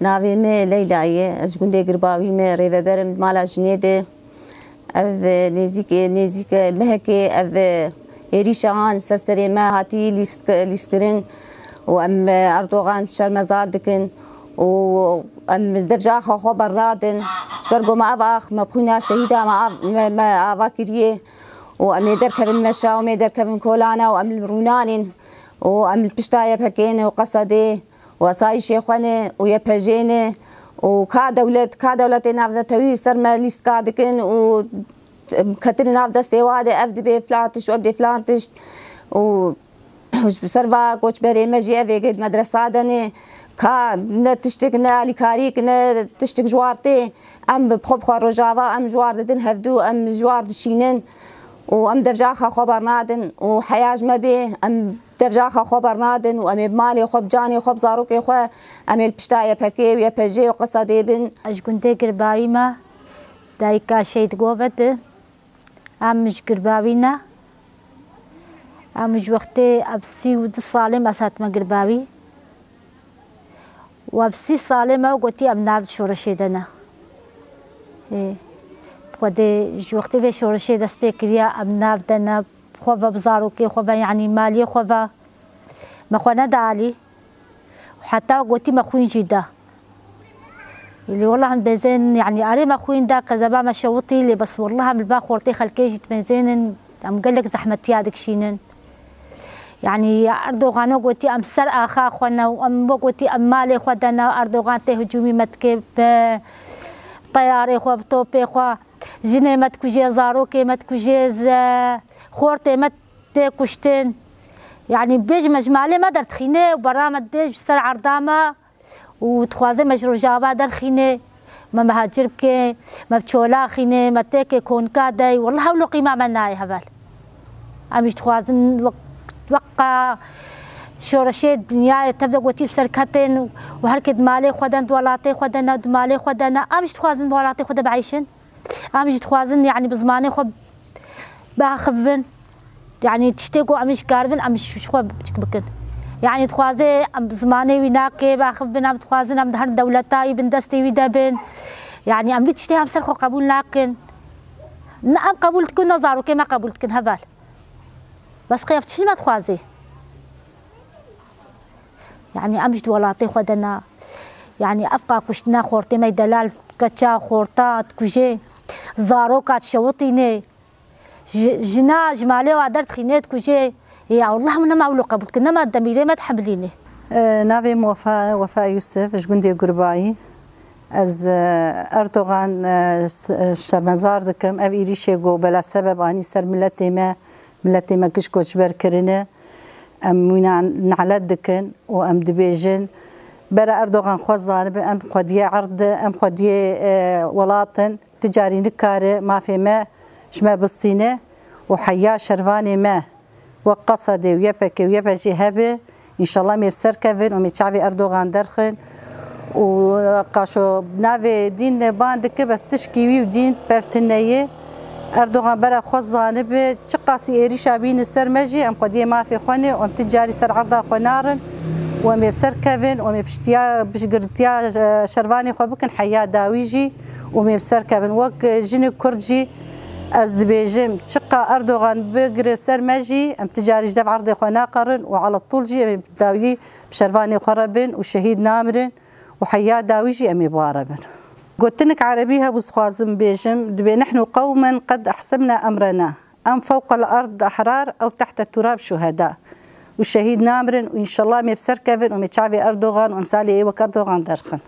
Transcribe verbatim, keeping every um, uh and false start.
Navê me Leyla ye. Ez ji gundê Girbawî me, rêveber im mala jinê de. Ev nêzîkê, nêzîke mehekê ev êrîşa han ser serê me hatî lîst-, lîstkirin û em Erdogan şermezar dikin û em devcaxa xwe bernadin. Ji ber ku me ev ax, me xwîna şehîda me av-, me, me ava kiriye û em ê derkevin meşa û em ê derkevin kolana û em li rûnanên û em li pişta Y P G ne û Qesedê û esayîşê xwe ne û Y P G ne û ka dewlet, ka dewletê navnetewî ser me lîstka dikin û ketinê nav destê wa de ev dibe filan tişt û ev dê filan tişt û ji ser va koçberê me jî ev êgê di medresa de ne ka ne tiştik ne alîkarîk ne tiştik ji war tê. Em bi xwe bi xwe rojava em ji war didin hevdû, em ji war dişînin û em devcaxa xwe bernadin û heya ji me bê em devcaxa xwe bernadin û em ê bi malê xwe, bi canê xwe, bi zarokê xwe em ê li pişta Y P G û Y P G û Qesedê bin. Ez ji gundê Girbawî me, dayika Şehîd Goved e. Em ji Girbawî ne. Em ji wextê ev sî û du salê me ez hatime Girbawî. Û ev sî salê me gotî em nav şoreşê de ne. Ê, Xwedê ji wextê vê şoreşê dest pê kiriye, em nav de ne, xwe ve bi zarokê xwe ve, yanî maliyê xwe ve. Me xwe neda alî. Heta gotî me xwîn jî da. Lê wallah em dibêzên, yanî erê me xwîn da, kezeba me şewitî, lê bes wallah em li ba xortê xelkê jî dibêzênin, em gelek zehmetiya dikişînin. Yanî Erdogan we gotî em ser axa xwe ne û em we gotî em malê xwe de ne, Erdogan tê hicûmî me dike bi teyarê xwe, bi topê xwe, jinê me dikuje, zarokê me dikuje, ze-, xortê me tê kuştin. Yanî bêjime ji malê me derdixîne û bera me dê ji ser erda me û dixwaze me ji Rojava derxîne, me mehacir bike, me bi çola xîne, me têkê konika dey. Wallah ewlo qîma me nayê heval. Em jî dixwazin wek, weqa şoreşê dinyayê tev de gotî bi ser ketin û her kê di malê xwe de, di welatê xwe de ne, di malê xwe de ne. Em jî dixwazin di welatê xwe de bieyşin. Em jî dixwazin, yanî bi zimanê xwe biaxivin. Yanî tiştê ku em jî karibin, em ji xwe biçik bikin. Yanî dixwaze em bi zimanê wî nake biaxivin, em dixwazin em di her dewleta wî bin destê wî de bin. Yanî em vî tiştê em ser xwe qebûl nakin. Ne em qebûl dikin, ne zarokê me qebûl dikin heval. Bes qey ev çi ji me dixwaze? Yanî em ji di welatê xwe de ne. Yanî ev qa kuştina xortê me delal, keça xorta dikuje, zaroka dişewitîne, ji-, jina ji malê wa derdixîne dikuje. Ya Allah, min nema wilo qebûl dikin, nema demîrê me dihemilîne. E, navê min Wefa, Wefa Yusuf, ji gundê Gurbayî. Ez, e, Erdogan, e, s-, e, şermezar dikim. Ev êrîşê ku bela sebeb anî ser miletê me, miletê me giş koçber kirine. Em wîna nelet dikin û em dibêjin, bere Erdogan xwe zanibe, em xwediyê erd, em xwediyê, e, welat in, ti carî nikare mafê me ji me bistîne û heya şervanê me wek Qesedê û Y P G û Y P G hebe, înşallah em ê bi ser kevin û em ê çavê Erdogan derxin. Û qaşo navê dîn de ban dike, bes tişkî wî û dîn pev tune ye. Erdogan bere xwe zanibe, çiqasî êrîşa bîne ser me jî, em xwediyê mafê xwe ne û em ti carî ser erda xwe narin û em ê bi ser kevin û em ê piştiya, piştgirtiya, e, şervanê xwe bikin heya dawî jî û em ê bi ser kevin. Wek, e, jinê Kurd jî ez dibêjim, çiqa Erdogan bigire ser me jî, em ti carî ji dev erdê xwe naqerin û ala tûl jî em ê dawî bi şervanê xwe re bin û şehîd namirin û heya dawî jî em ê bi wa re bin. Gotinek erebî hebû, dixwazim bêjim, dibê: "Nehnu qewmen qed ehsemna emrena. Em fewqel erd ehrar ew tehte turab şuheda." Û şehîd namirin û înşallah em ê bi ser kevin û em ê çavê Erdogan û emsalê ê wek Erdogan derxin.